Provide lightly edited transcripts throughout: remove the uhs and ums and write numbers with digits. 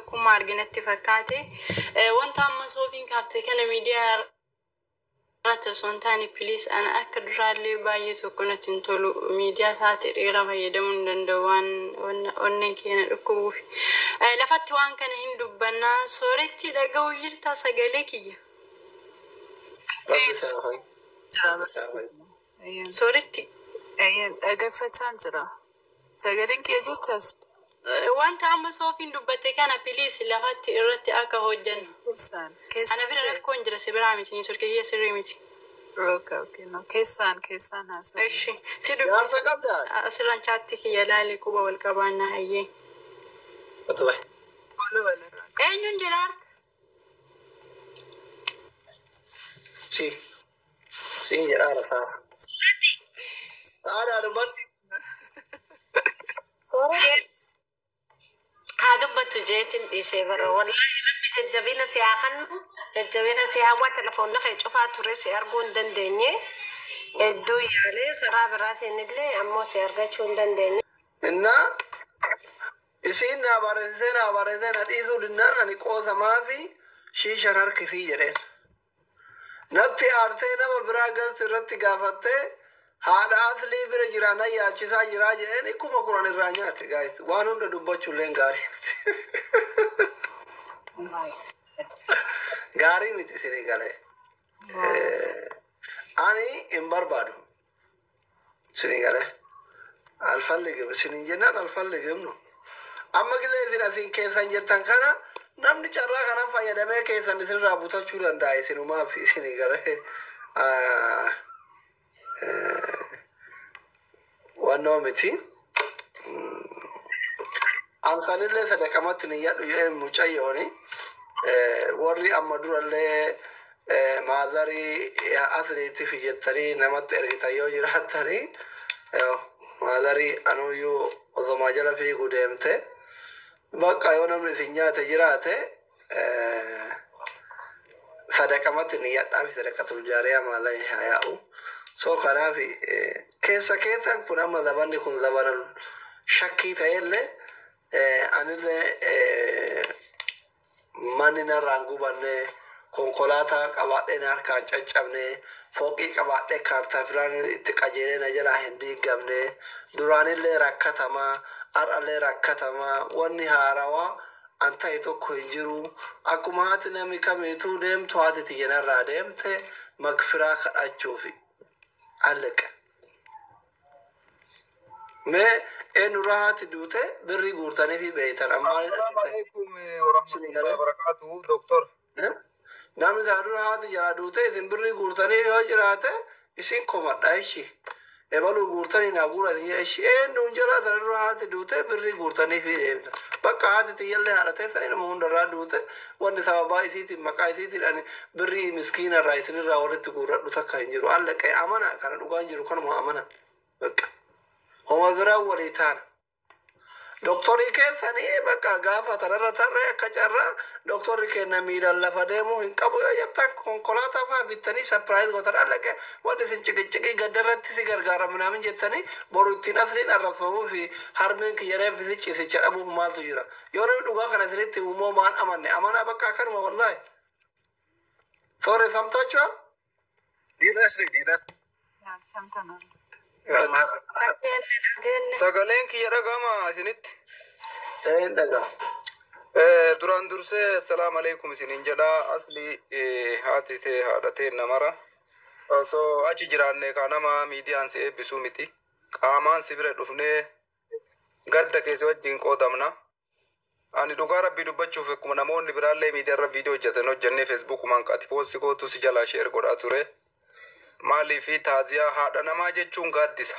Tokkummaa arginatti fakkaate. Wanta amma soofiin kaaftee kana miidiyaa irratti osoo hin taane, please, ana akka duraallee baay'ee tokko natti hin tolu. Miidiyaa sa'aatii dheeraa fayyadamuu hin danda'u waan onneen keenya dhukkubuuf. Lafatti waan kana hin dubbannaa. Sooretti, dhaga'uu jirta sagalee kiyya? Rabbi isaa fayyi. Sooretti. Dhaggeeffachaan jira. Sagaleen kee jirtas? Wanta amma soofiin dubbatte kana, please, lafatti irratti akka hojjannu. Keessaan. Ana Keessaan bira jira. Rakkoon jira, si biraa miti, ni sirrii miti. Okay. No. Keessaan keessaan haasa'u. Eshi, si Jaarsa dubbisa. qabdaa? Asirraan chaatti kiyya laali, quba wal qabaannaa, hayyee. Utubee. Waloo walirraa. Eenyuun jiraarta? Si. Siin jedhaa lafa. Aadaa dubbadhu. Haa dubbatu jeetiin dhiisee bara. Wallaahi Rabbi jajjabina si haa kennu, jajjabina si hawwa. Telefoonni kee cufaa ture, si arguu hin dandeenye. Hedduu yaalee karaa biraatiin illee ammoo si argachuu hin dandeenye. Innaa isiin naa barreessitee naa barreessitee na dhiisuu dinnaan ani qoosamaa fi shiishan harkisii jedheen. Natti aartee nama biraa galti irratti gaafattee haadha aslii bira jira na yaachisaa jiraa jedheen 10,000 irraa nyaate. Guys, waan hunda dubbachuulleen gaarii miti. Gaarii miti isinii galee. Ani hin barbaadu. Isinii galee. Alfalligim isinin jennaan alfalligimnu. Amma gisee isin asiin keessan jettan kana namni carraa kana fayyadamee keessan isinirraa butachuu danda'a isinumaaf, isinii galee. Wannoo miti. Ansanillee sadaqamatti ni yadhu jedhee mucayyooni. Warri amma durallee maazarii asliitiif jettanii namatti ergitan yoo jiraattanii, maazarii anuyyuu osomaa jala fiiguu deemte. Bakka yoo namni isin nyaate jiraate, sadaqamatti ni yadhaa fi sadaqatul jaariyaa maazarii haa yaa'u. So kanaaf keessa keessan kun amma zabanni kun zabana shakkii ta'ellee, anillee manni narraan gubanne, konkolaataa qabaadhee na harkaan caccabne, fooqii qabaadhee kaartaa filaan itti qajeelee na jalaa hin diigamne. Duraanillee rakkatamaa, har'allee rakkatamaa, wanni haarawaa an ta'e tokko hin jiru. Akkuma haati namni kamiituu deemtu haati tiyya narraa deemte magfiraa kadhachuufi alleqa. Mee eenyurraa haati duute birrii guurtanii fi beeytan ammaan? Assalaamu alaikum warahmatullahi wabarakatuh, doktor. Namni isaa dura haati jalaa duute isin birrii guurtanii yoo jiraate isin komadha ishi. Ebaluu guurtanii naa guura isin jedha ishi. Eenyuun jalaa sana dura haati duute birrii guurtanii fi deemta. Bakka haati tiyyallee haadha teessanii nama hundarraa duute, wanni sababaa isiitiin maqaa isiitiin ani birrii miskiinarraa isinirraa walitti guurradhu takka hin jiru. Allaqee amana, kana dhugaan jiru kanuma amana. Bakka. Homa biraa walii taana. Doktorii keessanii bakka gaafa tanarra tarree akka carraa doktorri keenya miilaan lafa deemuu hin qabu yoo jettan, konkolaataa fa'aa bittanii surprise gootan. Allaqee wanni isin ciqiciqii gaddarratti si gargaara minaamin jettanii boru ittiin asliin arrabsamuu fi harmeen kiyya reeffisi ciisicha dhabuuf maaltu jira? Yoo namni dhugaa kana isinitti immoo maan amanne, amanaa bakka akkanuma wallaahi. Sorry, ሰምታችኋል? Dhiiras dhiiras. ሰምተናል። Dhageenye. Sagaleen kiyya dhagama isinitti? Een dhagaa. Duraan dursee assalaamu alaikum isiniin jedha. Asli, haati tee haadha tee namara. Osoo achi jiraanne ka nama miidiyaan si eebbisuu miti. Qaamaan si bira dhufnee gadda keessa wajjin qoodamna. Ani dhugaa Rabbii dubbachuuf akkuma namoonni biraallee miidiyaa irra viidiyoo hojjetan hojjennee feesbuukumaan qaati poostii kootu si jalaa share godhaa ture. Maaliif, taaziyaa haadha namaa jechuun gaaddisa.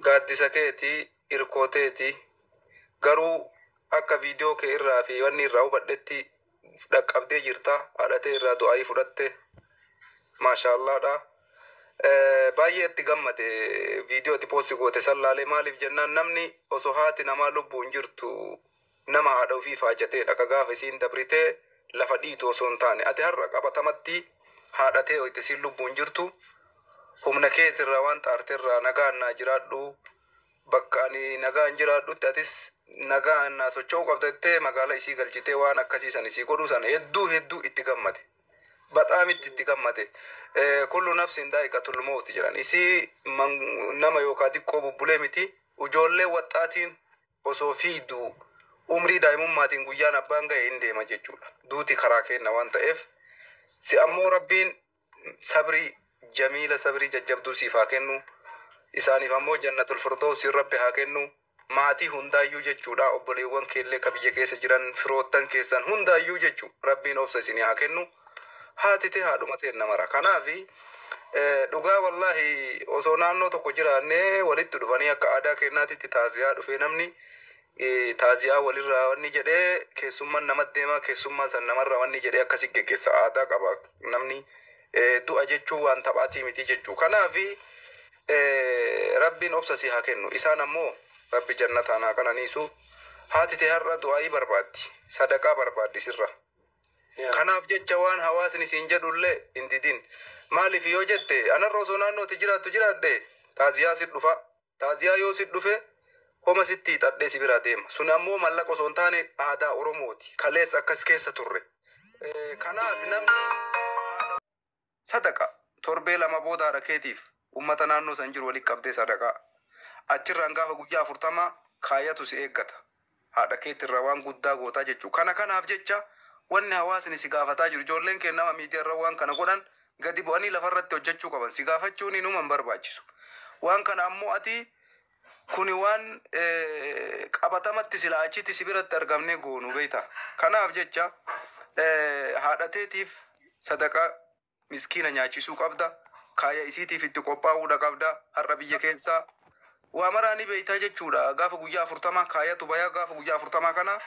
Gaaddisa keetii, hirkoo teetii, garuu akka viidiyoo kee irraa fi wanni irraa hubadhetti dhaqqabdee jirta. Haadha tee irraa du'aayii fudhatte, maashaallaadha. Baay'ee itti gammade viidiyoo itti poostii goote sallaalee. Maaliif jennaan, namni osoo haati namaa lubbuun jirtu nama haadha ofii faajateedha ka gaafa isiin dabritee lafa dhiitu osoo hin taane. Ati har'a qabatamatti haadha tee itti isiin lubbuun jirtu humna keetirraa waan xaarteerraa nagaan naa jiraadhu. Bakka ani nagaan jiraadhutti atis nagaan naa socho'uu qabda jettee magaalaa isii galchitee waan akkasii san isii godhuu sana hedduu hedduu itti gammade. Baxaamitti itti gammade. Kullu nafsin daa'iqatul mawti jedhan. Isii nama yookaan xiqqoo bubbulee miti, ijoollee waxxaatiin osoo fiigdu umrii daa'imummaatiin guyyaan abbaan ga'e hin deema jechuudha. Duuti karaa kenna waan ta'eef, si ammoo Rabbiin sabrii jamiila, sabrii jajjabduu siif haa kennu. Isaaniif ammoo jannatul firdawsiin Rabbi haa kennu. Maatii hundaayyuu jechuudha, obboleewwan keellee ka biyya keessa jiran, firoottan keessan hundaayyuu jechuu, Rabbiin obsa isinii haa kennu. Haati ta'e haadhuma ta'e namara. Kanaafi dhugaa wallaahi osoo naannoo tokko jiraannee walitti dhufanii akka aadaa keenyaatitti taaziyaa dhufee, namni taaziyaa walirraa wanni jedhee, keessummaan namatti deema, keessummaa san namarraa wanni jedhee akkasi geggeessa, aadaa qaba namni. Du'a jechuun waan taphaatii miti jechuu. Kanaafi Rabbiin obsa si haa kennu, isaan ammoo Rabbi jannataan haa qananiisu. Haati ta'e har'a du'aayii barbaaddi, sadaqaa barbaaddi sirra. Kanaaf jecha waan hawaasni siin jedhullee hin didin. Maaliif yoo jette, anarra osoo naannooti jiraattu jiraadhe taaziyaa sit dhufa. Taaziyaa yoo sit dhufe homa sitti hixadhee si biraa deema. Sun ammoo mallaqa osoo hin taane aadaa Oromooti. Kaleessa akkas keessa turre. Kanaaf namni sadaqa torbee 2 booda haadha keetiif ummata naannoo san jiru walitti qabdee sadaqaa. Achirraan gaafa guyyaa 40 kaayatu si eeggata. Haadha keetirraa waan guddaa gootaa jechuudha. Kana kanaaf jecha wanni hawaasni si gaafataa jiru, ijoolleen kee nama miidiyaa irra waan kana godhan gadi bu'anii lafarratti hojjechuu qaban. Si gaafachuun inuma hin barbaachisu. Waan kana ammoo ati kuni waan qabatamatti sila achitti si biratti argamnee goonu beekta. Kanaaf jecha haadha teetiif sadaqaa miskiina nyaachisuu qabda. Kaaya isiitiif itti qophaa'uudha qabda. Har'a biyya keessaa waa maraa ni beektaa jechuudha. Gaafa guyyaa 40 kaayatu bayaa, gaafa guyyaa 40 kana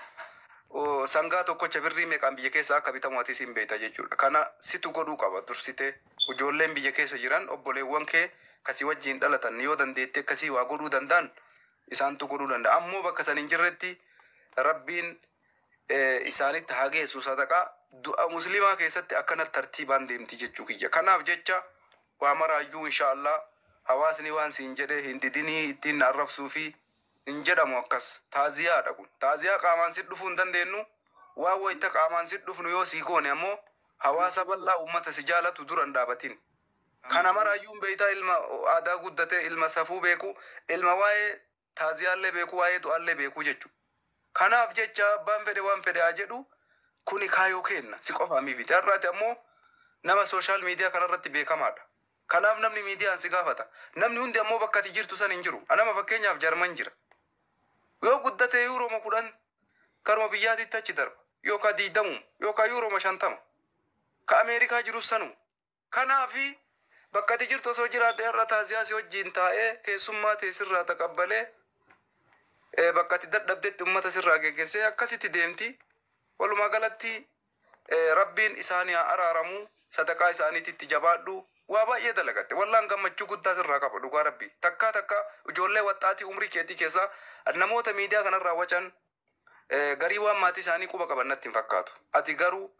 sangaa tokkocha birrii meeqaan biyya keessa akka bitamu atis hin beekta jechuudha. Kana situ godhuu qaba dursitee. Ijoolleen biyya keessa jiran, obboleewwan kee kasii wajjin dhalatan, yoo dandeetti akkasii waa godhuu danda'an isaantu godhuu danda'a. Ammoo bakka san hin jirretti Rabbiin isaanitti haa geessu sadaqaa. Du'a musliimaa keessatti akkana tartiibaan deemti jechuu kiyya. Kanaaf jecha waa maraayyuu inshaallah hawaasni waan siin jedhe hin didinii, ittiin arrabsuu fi hin jedhamu akkas. Taaziyaadha kun. Taaziyaa qaamaan si dhufuu hin dandeenyu. Waan wayita qaamaan si dhufnu yoo sii goone ammoo hawaasa bal'aa uummata si jaalatu dura hin dhaabatin. Kana maraayyuu hin beektaa, ilma aadaa guddate, ilma safuu beeku, ilma waa'ee taaziyaallee beeku, waa'ee du'aallee beeku jechuudha. Kanaaf jecha abbaan fedhe waan fedhe haa jedhu, kuni kaayoo kenna si qofaa miti. Har'aati ammoo nama social media kanarratti beekamaadha. Kanaaf namni miidiyaan si gaafata. Namni hundi ammoo bakka ati jirtu san hin jiru. Anama fakkeenyaaf Jarman jira. Yoo guddate yuuroma 10 karuma biyyaatitti achi darba. Yookaan 20 yookaan yuuroma 50. Ka Ameerikaa jirus sanuma. Kanaafi bakka ati jirtu osoo jiraadhe har'a taaziyaa si wajjin taa'ee, keessummaa ta'e sirraa taqabbalee, bakka ati dadhabdetti uummata sirraa geggeessee akkasitti deemti. Walumaa galatti Rabbiin isaanii haa araaramu, sadaqaa isaaniitti jabaadhu. Waa baay'ee dalagatte, wallaan gammachuu guddaa sirraa qaba, dhugaa Rabbi. Takkaa takka ijoollee waxxaatii umrii keetii keessaa namoota miidiyaa kanarraa wacan garii waan maatii isaanii quba qaban natti hin fakkaatu. Ati garuu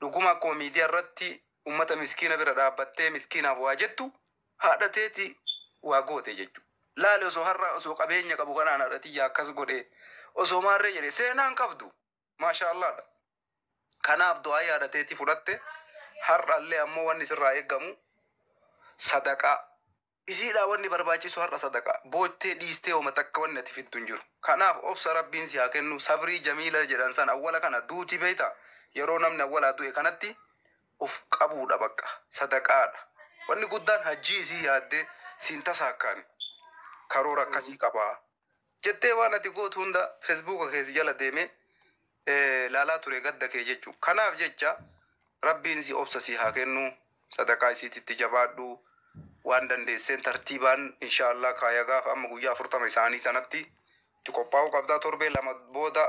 dhuguma akkuma miidiyaa irratti ummata miskiina bira dhaabbattee miskiinaaf waa jettu, haadha teeti waa goote jechuudha. Laale, osoo har'a osoo qabeenya qabu kanaan haadha tiyya akkas godhe, osoo maarree jedhe, seenaan qabdu. Maasha Allaadha. Kanaaf du'aa haadha teetii fudhatte, har'allee ammoo wanni sirraa eeggamu sadaqaa. Isiidhaa wanni barbaachisu har'a sadaqaa. Boottee dhiistee homa takka wanni ati fiddu hin jiru. Kanaaf obsa Rabbiin si haa kennu, sabrii jamiila jedhan san awwala kana duuti beeyta, yeroo namni awwalaa du'e kanatti of qabuudha, bakka sadaqaadha. Wanni guddaan hajjii isii yaaddee siin tasaakkaani. Karoora akkasii qabaa. Jettee waan ati gootu hunda feesbuuka keessa jala deemee laalaa ture gadda kee jechuudha. Kanaaf jecha Rabbiin si obsa si haa kennu, sadaqaa isiititti jabaadhu, waan dandeesseen tartiibaan inshaallah kaaya gaafa amma guyyaa 40 isaanii sanatti itti qophaa'uu qabdaa. Torbee 2 booda,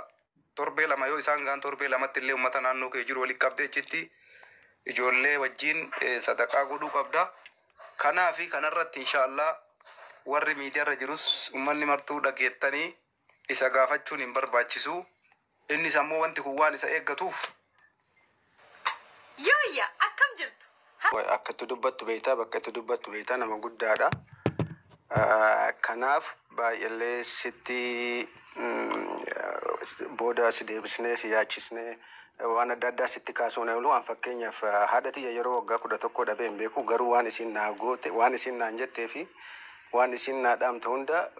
torbee 2 yoo isaan gaan, torbee 2tti illee uummata naannoo kee jiru walitti qabdee achitti ijoollee wajjin sadaqaa godhuu qabda. Kanaafi kanarratti inshaallah warri miidiyaarra jirus uummanni martuu dhageettanii isa gaafachuun hin barbaachisu. Innis ammoo wanti kun waan isa eeggatuuf. Yooyya, akkam jirtu? Akka itti dubbattu beektaa, bakka itti dubbattu beektaa, nama guddaadha. Kanaaf baay'eellee sitti booda si deebisnee si yaachisnee waan adda addaa sitti kaasuun oolu. Waan fakkeenyaaf haadha tiyya yeroo waggaa 11 dhabee hin beeku, garuu waan isin naa goote, waan isin naan jettee fi waan isin naa dhaamte hunda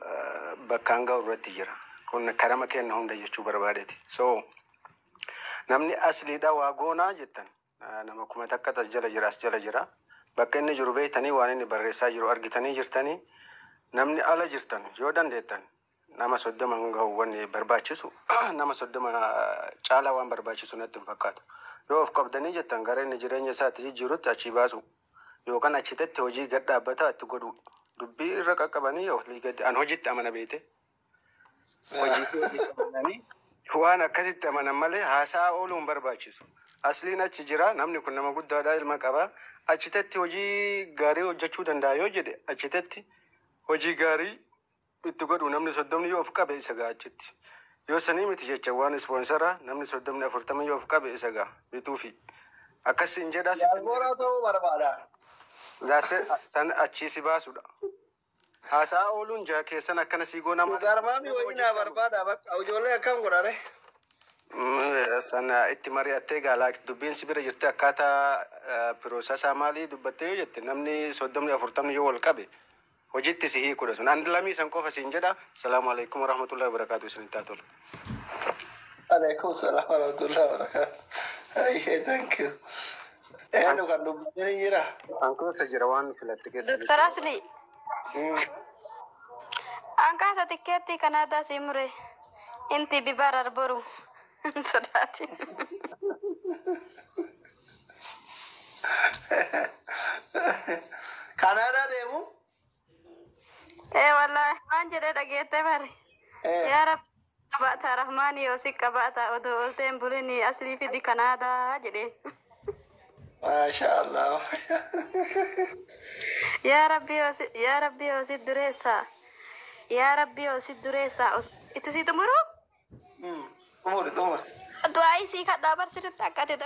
bakkaan ga'u irratti jira. Kun karama kenna hunda jechuu barbaadeeti. So namni asliidha waa goonaa jettan nama 1000 as jala jira, as jala jira. Bakka inni jiru beektanii, waan inni barreessaa jiru argitanii jirtanii, namni ala jirtan yoo dandeettan nama 30 hin gahu wanni barbaachisu, nama 30 caalaa waan barbaachisu natti hin fakkaatu. Yoo of qabdanii jettan gara inni jireenya isaatti jijjiirutti achii baasu yookaan achitetti hojii gad dhaabbataa itti godhu, dubbii irra qaqqabanii olii gadi an hojiitti amana beete. Hojii fi hojiitti amananii waan akkasitti amanan malee haasaa ooluu hin barbaachisu. Asliin achi jira, namni kun nama guddaadha, ilma qaba. Achitetti hojii gaarii hojjechuu danda'a yoo jedhe, achitetti hojii gaarii itti godhu, namni 30 yoo of qabe isa ga'a achitti. Yoo sanii miti jecha waan ispoonsara namni 30 40 yoo of qabe isa ga'a bituufi. Akkas hin jedhaa sitti hin Diaspora dheeressu. ta'uu barbaada. Zaase san achii si baasudha. Haasaa ooluun jaa keessan akkana sii goona malee. Sugar mommy wayii naa barbaada, bakka ijoollee akkam godhare. Sana itti mari'attee gaalaa dubbiin si bira jirti, akkaataa process maalii dubbattee yoo jette, namni 30 40 yoo wal qabe hojiitti si hiikudha sun. Andi lamii san qofa siin jedha. Salaamu alaikum warahmatullahi wabarakaatu, isin taa tola. Alaikum salaam warahmatullahi wabarakatuh. Ayyee, thank you. Eenyu kan dubbatee jira? An keessa jira waan filatte keessa Doktor jechuudha. Asli, an kaasa tikkeetti Kanaadaa sii mure. Inti bibarar boru. Sodaati. Kanaadaa deemu? Ee wallahi, waan jedhee dhageette bare. Yaa Rabbi qabaata, Rahmaani yoo si qabaata, odoo oolteen bulini Aslii fidi Kanaadaa jedhee. Maasha Allah. Yaa Rabbi yoo si, yaa Rabbi yoo si dureessa. Yaa Rabbi yoo si dureessa. Itti si xumuru? Xumuri, xumuri. Du'aa isii kadhaa barsiritti akka ati